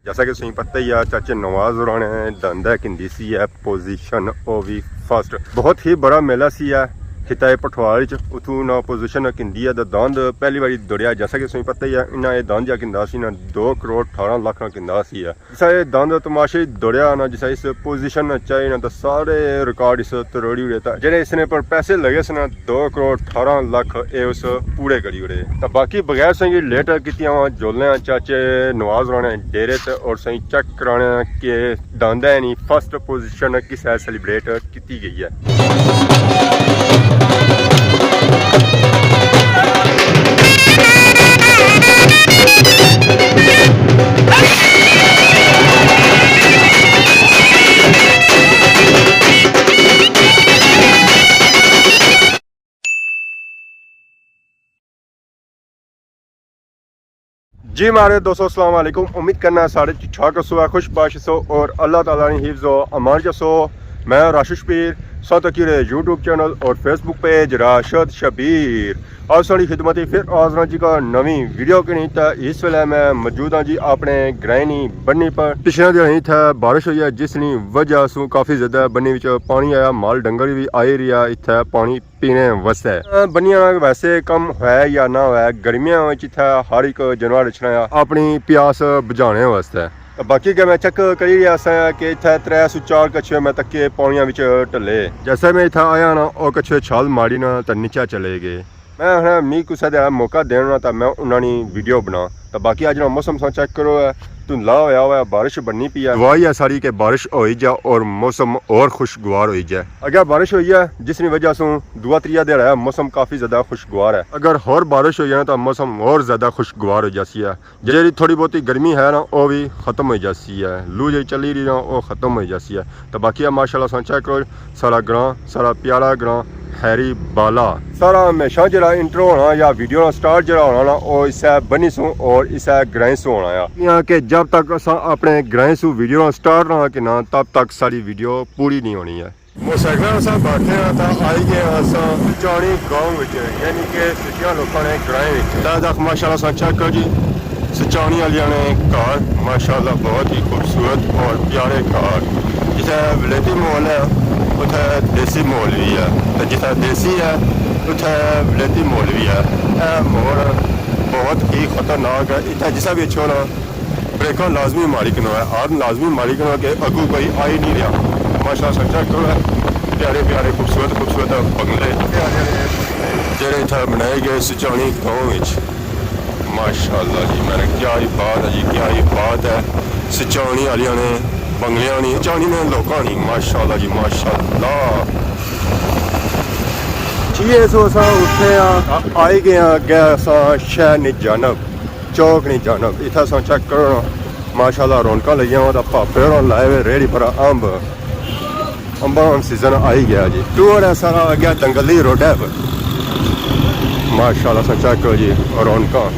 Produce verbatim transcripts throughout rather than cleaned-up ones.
جیسا کہ تساں پتہ ہی ہے، چاچے نواز ہوراں نے داندہ کھندی سی ہے پوزیشن، او وی فرسٹ۔ بہت ہی بڑا میلہ سی ہے خطہ پٹھوار وچ، اتھوں نہ پوزیشن کھندی ہے، تے داند پہلی واری دوڑیا۔ جیسا کہ تساں پتہ ہی ہے، انہاں اے داند جا کھندا سی نا، دو کروڑ اٹھارہ لاکھ نا کھندا سی ہے۔ جسا اے داند تماشے دوڑیا نا، جسا اس پوزیشن نا چاہے نا، تے سارے ریکارڈ اس تروڑی اڑے۔ تے جڑے اس نے پر پیسے لگے سن، دو کروڑ اٹھارہ لاکھ، اے اس پورے کری اڑے۔ تے باقی بغیر سنگی لیٹ کیتی آواں جولنے آں چاچے نواز ہوراں نے ڈیرے تے، اور سائیں چیک کرانے آں کہ داندہ نی فرسٹ پوزیشن کس ہے سیلیبریٹ کیتی گئی ہے۔ جی ماڑے دوستو، السلام علیکم۔ امید کرنا سارے ٹھیک ٹھاک ہسو، خوش باش ہسو اور اللہ تعالیٰ نی حفظ و امان چ ہسو۔ میں راشد شبیر، ساتھ کی رہے یوٹیوب چینل اور فیس بک پیج راشد شبیر۔ اور ساڑی خدمت ہی پھر حاضر ہاں جی کا نویں ویڈیو کے نہیں۔ تا اس ویلے میں موجود ہاں جی اپنے گرائیں نی بنی پر۔ پچھلے دن ہی تھا بارش ہوئی ہے، جس نی وجہ سوں کافی زیادہ بنی وچ پانی آیا، مال ڈنگر بھی آئی رہیا اتھے پانی پینے واسطے۔ بنیاں ویسے کم ہوئے یا نہ ہوئے، گرمیاں وچ اتھے ہر ایک جانور اچھنا آ اپنی پیاس بجھانے واسطے۔ باقی کہ میں چیک کری رہیا سا کہ اتھے ترے سو چار کچھوے میں تکے پانیاں وچ ٹلے۔ جیسے میں اتھے آیا نا، او کچھوے چھال ماری نا تے نیچے چلے گئے۔ میں آخنا، می کسے دا موقع دینا تے میں انہاں نی ویڈیو بنا۔ تے باقی اج نا موسم سا چیک کرو ہے، دھندلا ہویا ہوا ہے، بارش بننی پئی ہے۔ دعا ہی ہے ساری کہ بارش ہوئی جا اور موسم اور خوشگوار ہوئی جائے۔ اگر بارش ہوئی ہے، جس نی وجہ سوں دعا تریا دے رہا ہے، موسم کافی زیادہ خوشگوار ہے۔ اگر ہور بارش ہوئی ہے نا، تو موسم اور زیادہ خوشگوار ہو جاسی ہے۔ جیڑی تھوڑی بہتی گرمی ہے نا، او بھی ختم ہو جاسی ہے۔ لو جیڑی چلی رہی نا، او ختم ہو جاسی ہے۔ تو باقی ہے ماشاءاللہ سان چیک کرو، سارا گراں، سارا پیارا گراں ہیری بالا۔ سارا ہمیشہ جڑا انٹرو ہونا یا ویڈیو نا سٹارٹ جڑا ہونا نا، او اسے بنی سوں اور اسے گرائیں سوں ہونا ہے۔ یہاں کہ جب تک اساں اپنے گرائیں سوں ویڈیو نا سٹارٹ نہ کینا، تب تک ساری ویڈیو پوری نہیں ہونی ہے۔ موٹرسائیکل اساں بیٹھے ہاں تاں آئی گئے ہاں اساں سچانی گاؤں وچ، یعنی کہ سچیاں لوکاں نے گرائیں وچ۔ تاں تک ماشاءاللہ اساں چیک کرو جی، سچانی آلیاں نے گھر ماشاءاللہ بہت ہی خوبصورت اور پیارے گھر۔ جتھے ولایتی ماحول ہے، اتھے دیسی ماحول بھی ہے، تے جتھے دیسی ہے، اتھے ولایتی ماحول بھی ہے۔ اے ماحول بہت ہی خطرناک ہے۔ اتھے جسا بھی اچھو نا، بریکاں لازمی ماری کنو ہے، ہارن لازمی ماری کنو ہے کہ اگوں کوئی آئی نہیں رہیا۔ ماشاءاللہ سچا کرو ہے، پیارے پیارے خوبصورت خوبصورت بنگلے جڑے اتھا بنائے گئے سچانی گاؤں وچ۔ ماشاءاللہ جی، میں نے کیا ہی بات ہے جی، کیا ہی بات ہے۔ سچانی آلیاں نے بنگلیاں نی، سچانی نے لوکاں نی، ماشاءاللہ جی، ماشاءاللہ۔ جی، ایسو اساں اٹھے آں، آ-، آئی گئے آں اگے اساں شہر نی جانب۔ چوک نی جانب۔ اتھا اساں چیک کرو نا، ماشاءاللہ رونقاں لگیاں ہوئیاں، تے پاپے ہوراں لائے ہوئے ریڑھی پر امب۔ امباں نا سیزن آئی گیا جی۔ ٹور ہے سارا اگے دنگلی روڈ ہے۔ ماشاءاللہ اساں چیک کرو جی، رونقاں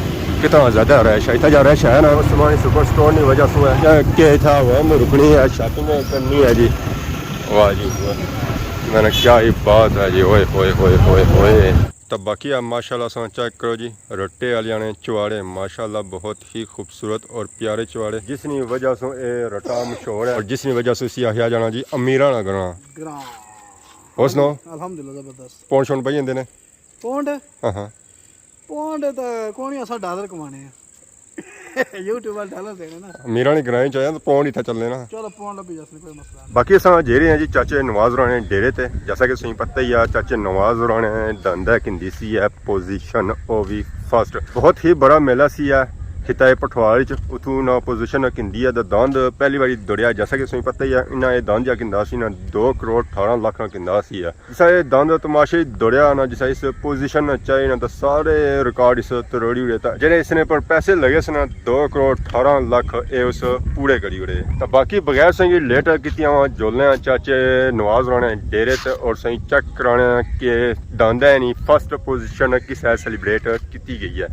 کتنا زیادہ رش ہے۔ اتھا جا رش ہے نا، عثمانی سپر سٹور نی وجہ سوں ہے کہ اتھا عوام رکنی ہے، شاپنگ کرنی ہے جی۔ واہ جی واہ۔ میں نے کیا ہی بات ہے جی، اوئے ہوئے ہوئے ہوئے ہوئے۔ تے باقی آ ماشاءاللہ اساں چیک کرو جی، رٹے آلیاں نے چواڑے، ماشاءاللہ بہت ہی خوبصورت اور پیارے چواڑے، جس نی وجہ سوں اے رٹا مشہور ہے اور جس نی وجہ سوں اسی آخیا جانا جی امیراں نا گراں۔ گراں۔ ہور سناؤ؟ الحمدللہ زبردست۔ پونڈ شونڈ پئی جاندے نے؟ پونڈ؟ ہاں ہاں۔ پونڈ تے کوئی نہیں، اساں ڈالر کمانے ہیں۔ یوٹیوب والے ڈالر دینے نا۔ امیراں نے گرائیں چ آیا تے پونڈ اتھا چلنے نا۔ چلو پونڈ لبھی جاسنے، کوئی مسئلہ نہیں۔ باقی اساں جیرے ہیں جی چاچے نواز ہوراں نے ڈیرے تے، جیسا کہ تساں پتہ ہی آ، چاچے نواز ہوراں نے داندہ کھندی سی ہے پوزیشن، او وی فرسٹ۔ بہت ہی بڑا میلہ سی ہے خطہ پٹھوار وچ، اتھوں نا پوزیشن کھندی ہے تے داند پہلی واری دوڑیا۔ جیسا کہ تساں پتہ ہی ہے، انہاں اے داند جا کھندا سی نا، دو کروڑ اٹھارہ لاکھ نا کھندا سی ہے۔ جسا اے داند تماشے دوڑیا نا، جسا اس پوزیشن نا چاہے نا، تے سارے ریکارڈ اس تروڑی اڑے۔ تے جڑے اس نے پر پیسے لگے سن، دو کروڑ اٹھارہ لاکھ، اے اس پورے کری اڑے۔ تے باقی بغیر سنگی لیٹ کیتی آواں جولنے آں چاچے نواز ہوراں نے ڈیرے تے، اور سائیں چیک کرانے آں کہ داندہ نی فرسٹ پوزیشن کس ہے سیلیبریٹ کیتی گئی ہے۔